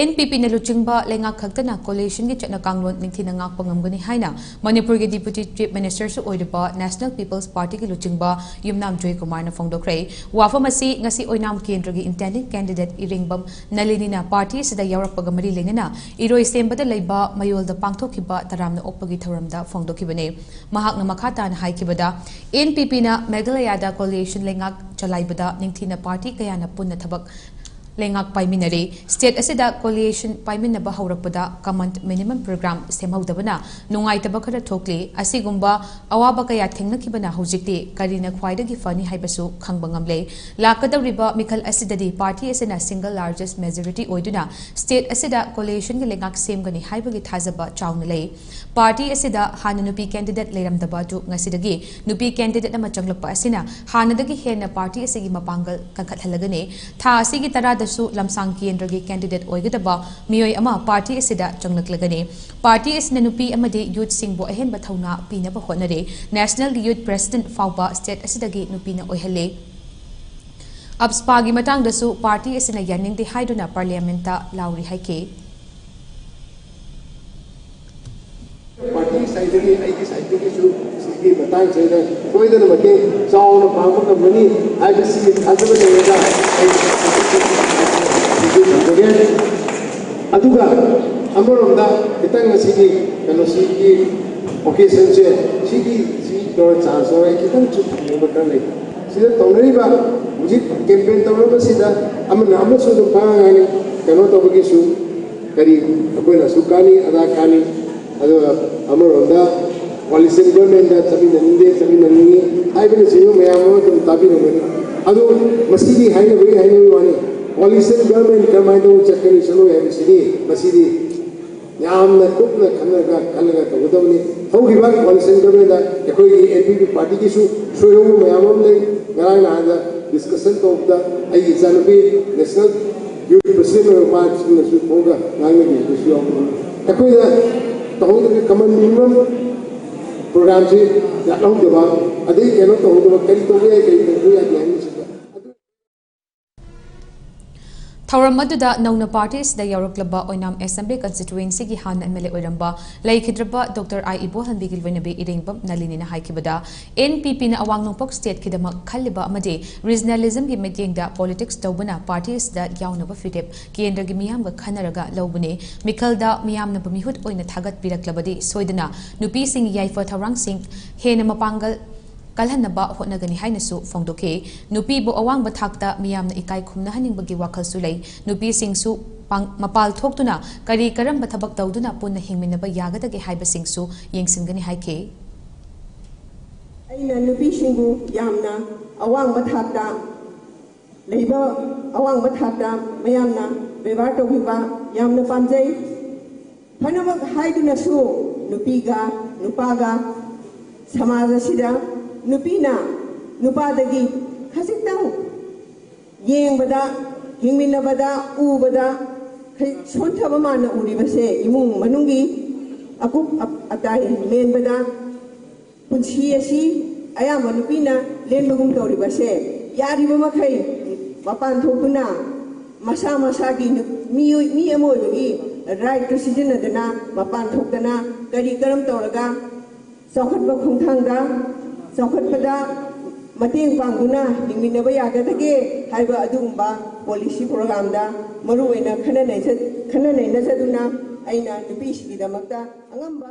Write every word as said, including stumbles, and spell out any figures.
N P ꯄꯤꯅ ꯂꯨꯆꯤꯡꯕ ꯂꯩꯉꯥꯛ ꯈꯛꯇꯅ ꯀꯣꯂꯤꯁꯟꯒꯤ ꯆꯠꯅ ꯀꯥꯡꯂꯣꯟ ꯅꯤꯡꯊꯤꯅ ꯉꯥꯛꯄ ꯉꯝꯒꯅꯤ ꯍꯥꯏꯅ ꯃꯅꯤꯄꯨꯔꯒꯤ ꯗꯤꯄ꯭ꯌꯨꯇꯤ ꯆꯤꯐ ꯃꯤꯅꯤꯁꯇꯔꯁꯨ ꯑꯣꯏꯔꯤꯕ ꯅꯦꯁꯅꯦꯜ ꯄꯤꯄꯜꯁ ꯄꯥꯔꯇꯤꯒꯤ ꯂꯨꯆꯤꯡꯕ ꯌꯨꯝꯅꯥꯝ ꯖꯣꯏꯀꯨꯃꯥꯔꯅ ꯐꯣꯡꯗꯣꯛꯈ꯭ꯔꯦ꯫ ꯋꯥꯐꯝ ꯑꯁꯤ ꯉꯁꯤ ꯑꯣꯏꯅꯥꯝ ꯀꯦꯟꯗ꯭ꯔꯒꯤ ꯏꯟꯇꯦꯟꯗꯤꯡ ꯀꯦꯟꯗꯤꯗꯦꯠ ꯏꯔꯦꯡꯕꯝ ꯅꯂꯤꯅꯤꯅ ꯄꯥꯔꯇꯤ ꯑꯁꯤꯗ ꯌꯥꯎꯔꯛꯄꯒ ꯃꯔꯤ ꯂꯩꯅꯅ ꯏꯔꯣꯏꯁꯦꯝꯕꯗ ꯂꯩꯕ ꯃꯌꯣꯜꯗ ꯄꯥꯡꯊꯣꯛꯈꯤꯕ ꯇꯔꯥꯝꯅ ꯑꯣꯛꯄꯒꯤ ꯊꯧꯔꯝꯗ ꯐꯣꯡꯗꯣꯛꯈꯤꯕꯅꯤ꯫ ꯃꯍꯥꯛꯅ ꯃꯈꯥ ꯇꯥꯅ ꯍꯥꯏꯈꯤꯕꯗ, ꯑꯦꯟ ꯄꯤ ꯄꯤꯅ ꯃꯦꯘꯥꯂꯌꯥꯗ ꯀꯣꯂꯤꯁꯟ ꯂꯩꯉꯥꯛ ꯆꯂꯥꯏꯕꯗ ꯅꯤꯡꯊꯤꯅ ꯄꯥꯔꯇꯤ ꯀꯌꯥꯅ ꯄꯨꯟꯅ ꯊꯕꯛ ꯂꯩꯉꯥꯛ ꯄꯥꯏꯃꯤꯟꯅꯔꯤ꯫ ꯁ꯭ꯇꯦꯠ ꯑꯁꯤꯗ ꯀꯣꯂꯤꯁꯟ ꯄꯥꯏꯃꯤꯟꯅꯕ ꯍꯧꯔꯛꯄꯗ ꯀꯃꯟ ꯃꯤꯅꯤꯃꯝ ꯄ꯭ꯔꯣꯒ꯭ꯔꯥꯝ ꯁꯦꯝꯍꯧꯗꯕꯅ ꯅꯨꯡꯉꯥꯏꯇꯕ ꯈꯔ ꯊꯣꯛꯂꯤ꯫ ꯑꯁꯤꯒꯨꯝꯕ ꯑꯋꯥꯕ ꯀꯌꯥ ꯊꯦꯡꯅꯈꯤꯕꯅ ꯍꯧꯖꯤꯛꯇꯤ ꯀꯔꯤꯅ ꯈ꯭ꯋꯥꯏꯗꯒꯤ ꯐꯅꯤ ꯍꯥꯏꯕꯁꯨ ꯈꯪꯕ ꯉꯝꯂꯦ꯫ ꯂꯥꯛꯀꯗꯧꯔꯤꯕ ꯃꯤꯈꯜ ꯑꯁꯤꯗꯗꯤ ꯄꯥꯔꯇꯤ ꯑꯁꯤꯅ ꯁꯤꯡꯒꯜ ꯂꯥꯔꯖꯦꯁ ꯃꯦꯖꯣꯔꯤꯇꯤ ꯑꯣꯏꯗꯨꯅ ꯁ꯭ꯇꯦꯠ ꯑꯁꯤꯗ ꯀꯣꯂꯤꯁꯟꯒꯤ ꯂꯩꯉꯥꯛ ꯁꯦꯝꯒꯅꯤ ꯍꯥꯏꯕꯒꯤ ꯊꯥꯖꯕ ꯆꯥꯎꯅ ꯂꯩ꯫ ꯄꯥꯔꯇꯤ ꯑꯁꯤꯗ ꯍꯥꯟꯅ ꯅꯨꯄꯤ ꯀꯦꯟꯗꯤꯗꯦꯠ ꯂꯩꯔꯝꯗꯕ ꯑꯗꯨ ꯉꯁꯤꯗꯒꯤ ꯅꯨꯄꯤ ꯀꯦꯟꯗꯤꯗꯦꯠ ꯑꯃ ꯆꯪꯂꯛꯄ ꯑꯁꯤꯅ ꯍꯥꯟꯅꯗꯒꯤ ꯍꯦꯟꯅ ꯄꯥꯔꯇꯤ ꯑꯁꯤꯒꯤ ꯃꯄꯥꯡꯒꯜ ꯀꯟꯈꯠꯍꯜꯂꯒꯅꯤ꯫ ꯊꯥ ꯑꯁꯤꯒꯤ ꯇꯔꯥꯗꯁꯨ ꯂꯝꯁꯥꯡ ꯀꯦꯟꯗ꯭ꯔꯒꯤ ꯀꯦꯟꯗꯤꯗꯦꯠ ꯑꯣꯏꯒꯗꯕ ꯃꯤꯑꯣꯏ ꯑꯃ ꯄꯥꯔꯇꯤ ꯑꯁꯤꯗ ꯆꯪꯂꯛꯂꯒꯅꯤ꯫ ꯄꯥꯔꯇꯤ ꯑꯁꯤꯅ ꯅꯨꯄꯤ ꯑꯃꯗꯤ ꯌꯨꯠꯁꯤꯡꯕꯨ ꯑꯍꯦꯟꯕ ꯊꯧꯅꯥ ꯄꯤꯅꯕ ꯍꯣꯠꯅꯔꯤ꯫ ꯅꯦꯁꯅꯦꯜꯒꯤ ꯌꯨꯠ ꯄ꯭ꯔꯦꯁꯤꯗꯦꯟꯠ ꯐꯥꯎꯕ ꯁ꯭ꯇꯦꯠ ꯑꯁꯤꯗꯒꯤ ꯅꯨꯄꯤꯅ ꯑꯣꯏꯍꯜꯂꯤ꯫ ꯑꯞꯁꯄꯥꯒꯤ ꯃꯇꯥꯡꯗꯁꯨ ꯄꯥꯔꯇꯤ ꯑꯁꯤꯅ ꯌꯥꯅꯤꯡꯗꯦ ꯍꯥꯏꯗꯨꯅ ꯄꯥꯔꯂꯤꯌꯥꯃꯦꯟꯠꯇ ꯂꯥꯎꯔꯤ ꯍꯥꯏꯈꯤ꯫ ꯄꯥꯔꯇꯤ ꯁꯥꯏꯠꯇꯒꯤ ꯑꯩꯒꯤ ꯁꯥꯏꯠꯇꯒꯤꯁꯨ ꯁꯤꯒꯤ ꯃꯇꯥꯡꯁꯤꯗ ꯁꯣꯏꯗꯅ ꯃꯇꯦꯡ ꯆꯥꯎꯅ ꯄꯥꯡꯕ ꯉꯝꯒꯅꯤ ꯍꯥꯏꯕꯁꯤ ꯊꯥꯖꯕ ꯂꯩꯔꯒ ꯑꯩ ꯊꯝꯖꯒꯦ꯫ ꯑꯗꯨꯒ ꯑꯃꯔꯣꯝꯗ ꯈꯤꯇꯪ ꯉꯁꯤꯒꯤ ꯀꯩꯅꯣꯁꯤꯒꯤ ꯑꯣꯀꯦꯖꯟꯁꯦ ꯁꯤꯒꯤ ꯁꯤ ꯇꯧꯔ ꯆꯥꯟꯁ ꯇꯧꯔ ꯑꯩ ꯈꯤꯇꯪꯁꯨ ꯊꯝꯅꯤꯡꯕ ꯈꯔ ꯂꯩ꯫ ꯁꯤꯗ ꯇꯧꯅꯔꯤꯕ ꯍꯧꯖꯤꯛ ꯀꯦꯝꯄꯦꯟ ꯇꯧꯅꯕꯁꯤꯗ ꯑꯃꯅ ꯑꯃꯁꯨ ꯑꯗꯨꯝ ꯄꯉꯥꯡ ꯉꯥꯡꯉꯤ, ꯀꯩꯅꯣ ꯇꯧꯕꯒꯤꯁꯨ ꯀꯔꯤ ꯑꯩꯈꯣꯏꯅ ꯑꯁꯨꯛ ꯀꯥꯅꯤ ꯑꯗꯥ ꯀꯥꯅꯤ, ꯑꯗꯨꯒ ꯑꯃꯔꯣꯝꯗ ꯀꯣꯂꯤꯁꯟ ꯒꯣꯔꯃꯦꯟꯗ ꯆꯠꯃꯤꯟꯅꯅꯤꯡꯗꯦ, ꯆꯠꯃꯤꯟꯅꯅꯤꯡꯉꯤ ꯍꯥꯏꯕꯅꯆꯤꯡꯕ ꯃꯌꯥꯝ ꯑꯃ ꯑꯗꯨꯝ ꯇꯥꯕꯤꯔꯝꯒꯅꯤ꯫ ꯑꯗꯨ ꯃꯁꯤꯗꯤ ꯍꯥꯏꯅꯕꯒꯤ ꯍꯥꯏꯅꯕꯒꯤ ꯋꯥꯅꯤ꯫ ꯀꯣꯂꯤꯁꯟ ꯒꯣꯔꯃꯦꯟ ꯀꯔꯝꯍꯥꯏꯅ ꯇꯧꯅ ꯆꯠꯀꯅꯤ ꯆꯠꯂꯣꯏ ꯍꯥꯏꯕꯁꯤꯗꯤ ꯃꯁꯤꯗꯤ ꯌꯥꯝꯅ ꯀꯨꯞꯅ ꯈꯟꯅꯔꯒ ꯈꯜꯂꯒ ꯇꯧꯒꯗꯕꯅꯤ꯫ ꯍꯧꯈꯤꯕ ꯀꯣꯂꯤꯁꯟ ꯒꯣꯔꯃꯦꯟꯗ ꯑꯩꯈꯣꯏꯒꯤ ꯑꯦꯟ ꯄꯤ ꯄꯤ ꯄꯥꯔꯇꯤꯒꯤꯁꯨ ꯁꯣꯏꯍꯧꯕ ꯃꯌꯥꯝ ꯑꯃ ꯂꯩ꯫ ꯉꯔꯥꯡ ꯅꯍꯥꯟꯗ ꯗꯤꯁꯀꯁꯟ ꯇꯧꯕꯗ ꯑꯩꯒꯤ ꯏꯆꯥꯅꯨꯄꯤ ꯅꯦꯁꯅꯦꯜ ꯌꯨꯠ ꯄ꯭ꯔꯁꯤꯗꯦꯟꯠ ꯑꯣꯏꯕ ꯃꯥꯁꯤꯡꯅꯁꯨ ꯊꯣꯛꯑꯒ ꯉꯥꯡꯅꯕꯤꯕꯁꯨ ꯌꯥꯎꯕꯅꯤ꯫ ꯑꯩꯈꯣꯏꯅ ꯇꯧꯍꯧꯗꯕ ꯀꯃꯟ ꯃꯤꯅꯤꯃꯝ ꯄ꯭ꯔꯣꯒ꯭ꯔꯥꯝꯁꯤ ꯌꯥꯠꯍꯧꯗꯕ, ꯑꯗꯩ ꯀꯩꯅꯣ ꯇꯧꯍꯧꯗꯕ, ꯀꯔꯤ ꯇꯧꯕ ꯌꯥꯏ, ꯀꯔꯤ ꯇꯧꯕ ꯌꯥꯗꯦ ꯍꯥꯏꯕꯁꯤꯡꯗ ꯊꯧꯔꯝ ꯑꯗꯨꯗ ꯅꯧꯅ ꯄꯥꯔꯇꯤ ꯑꯁꯤꯗ ꯌꯥꯎꯔꯛꯂꯕ ꯑꯣꯏꯅꯥꯝ ꯑꯦꯁꯦꯝꯕ꯭ꯂꯤ ꯀꯟꯁꯇꯤꯇ꯭ꯋꯦꯟꯁꯤꯒꯤ ꯍꯥꯟꯅ ꯑꯦꯝ ꯑꯦꯜ ꯑꯦ ꯑꯣꯏꯔꯝꯕ ꯂꯩꯈꯤꯗ꯭ꯔꯕ ꯗꯣꯛꯇꯔ ꯑꯥꯏ ꯏꯕꯣꯍꯟꯕꯤꯒꯤ ꯂꯣꯏꯅꯕꯤ ꯏꯔꯦꯡꯕꯝ ꯅꯂꯤꯅꯤꯅ ꯍꯥꯏꯈꯤꯕꯗ, ꯑꯦꯟ ꯄꯤ ꯄꯤꯅ ꯑꯋꯥꯡ ꯅꯣꯡꯄꯣꯛ ꯁ꯭ꯇꯦꯠꯀꯤꯗꯃꯛ ꯈꯜꯂꯤꯕ ꯑꯃꯗꯤ ꯔꯤꯖꯅꯦꯂꯤꯖꯝꯒꯤ ꯃꯤꯠꯌꯦꯡꯗ ꯄꯣꯂꯤꯇꯤꯛꯁ ꯇꯧꯕꯅ ꯄꯥꯔꯇꯤ ꯑꯁꯤꯗ ꯌꯥꯎꯅꯕ ꯐꯤꯔꯦꯞ ꯀꯦꯟꯗ꯭ꯔꯒꯤ ꯃꯤꯌꯥꯝꯒ ꯈꯟꯅꯔꯒ ꯂꯧꯕꯅꯤ꯫ ꯃꯤꯈꯜꯗ ꯃꯤꯌꯥꯝꯅ ꯃꯤꯍꯨꯠ ꯑꯣꯏꯅ ꯊꯥꯒꯠꯄꯤꯔꯛꯂꯕꯗꯤ ꯁꯣꯏꯗꯅ ꯅꯨꯄꯤꯁꯤꯡꯒꯤ ꯌꯥꯏꯐ ꯊꯧꯔꯥꯡꯁꯤꯡ ꯍꯦꯟꯅ ꯃꯄꯥꯡꯒꯜ ꯀꯜꯍꯟꯅꯕ ꯍꯣꯠꯅꯒꯅꯤ ꯍꯥꯏꯅꯁꯨ ꯐꯣꯡꯗꯣꯛꯈꯤ꯫ ꯅꯨꯄꯤꯕꯨ ꯑꯋꯥꯡꯕ ꯊꯥꯛꯇ ꯃꯤꯌꯥꯝꯅ ꯏꯀꯥꯏ ꯈꯨꯝꯅꯍꯟꯅꯤꯡꯕꯒꯤ ꯋꯥꯈꯜꯁꯨ ꯂꯩ꯫ ꯅꯨꯄꯤꯁꯤꯡꯁꯨ ꯄꯥꯡ-, ꯃꯄꯥꯜ ꯊꯣꯛꯇꯨꯅ ꯀꯔꯤ ꯀꯔꯝꯕ ꯊꯕꯛ ꯇꯧꯗꯨꯅ ꯄꯨꯟꯅ ꯍꯤꯡꯃꯤꯟꯅꯕ ꯌꯥꯒꯗꯒꯦ ꯍꯥꯏꯕꯁꯤꯡꯁꯨ ꯌꯦꯡꯁꯤꯟꯒꯅꯤ ꯍꯥꯏꯈꯤ꯫ ꯑꯩꯅ ꯅꯨꯄꯤꯁꯤꯡꯕꯨ ꯌꯥꯝꯅ ꯑꯋꯥꯡꯕ ꯊꯥꯛꯇ ꯂꯩꯕ, ꯑꯋꯥꯡꯕ ꯊꯥꯛꯇ ꯃꯌꯥꯝꯅ ꯕꯦꯕꯥꯔ ꯇꯧꯕꯤꯕ ꯌꯥꯝꯅ ꯄꯥꯝꯖꯩ꯫ ꯐꯅꯃꯛ ꯍꯥꯏꯗꯨꯅꯁꯨ ꯅꯨꯄꯤꯒ ꯅꯨꯄꯥꯒ ꯁꯃꯥꯖ ꯑꯁꯤꯗ ꯅꯨꯄꯤꯅ ꯅꯨꯄꯥꯗꯒꯤ ꯈꯖꯤꯛꯇꯪ ꯌꯦꯡꯕꯗ, ꯍꯤꯡꯃꯤꯟꯅꯕꯗ, ꯎꯕꯗ ꯈꯖꯤꯛ ꯁꯣꯟꯊꯕ ꯃꯥꯟꯅ ꯎꯔꯤꯕꯁꯦ ꯏꯃꯨꯡ ꯃꯅꯨꯡꯒꯤ ꯑꯀꯨꯞ ꯑ-, ꯑꯇꯥꯏ ꯃꯦꯟꯕꯗ ꯄꯨꯟꯁꯤ ꯑꯁꯤ ꯑꯌꯥꯝꯕ ꯅꯨꯄꯤꯅ ꯂꯦꯟꯕꯒꯨꯝ ꯇꯧꯔꯤꯕꯁꯦ, ꯌꯥꯔꯤꯕ ꯃꯈꯩ ꯃꯄꯥꯟ ꯊꯣꯛꯇꯨꯅ ꯃꯁꯥ ꯃꯁꯥꯒꯤ ꯅꯨ-, ꯃꯤꯑꯣꯏ-, ꯃꯤ ꯑꯃ ꯑꯣꯏꯕꯒꯤ ꯔꯥꯏꯠꯇꯨ ꯁꯤꯖꯤꯟꯅꯗꯨꯅ ꯃꯄꯥꯟ ꯊꯣꯛꯇꯅ ꯀꯔꯤ ꯀꯔꯝ ꯇꯧꯔꯒ ꯆꯥꯎꯈꯠꯄ ꯈꯣꯡꯊꯥꯡꯗ, ꯆꯥꯎꯈꯠꯄꯗ ꯃꯇꯦꯡ ꯄꯥꯡꯗꯨꯅ ꯍꯤꯡꯃꯤꯟꯅꯕ ꯌꯥꯒꯗꯒꯦ ꯍꯥꯏꯕ ꯑꯗꯨꯒꯨꯝꯕ ꯄꯣꯂꯤꯁꯤ ꯄ꯭ꯔꯣꯒ꯭ꯔꯥꯝꯗ ꯃꯔꯨꯑꯣꯏꯅ ꯈꯟꯅ ꯅꯩꯖ-, ꯈꯟꯅ ꯅꯩꯅꯖꯗꯨꯅ ꯑꯩꯅ ꯅꯨꯄꯤꯁꯤꯡꯒꯤꯗꯃꯛꯇ ꯑꯉꯝꯕ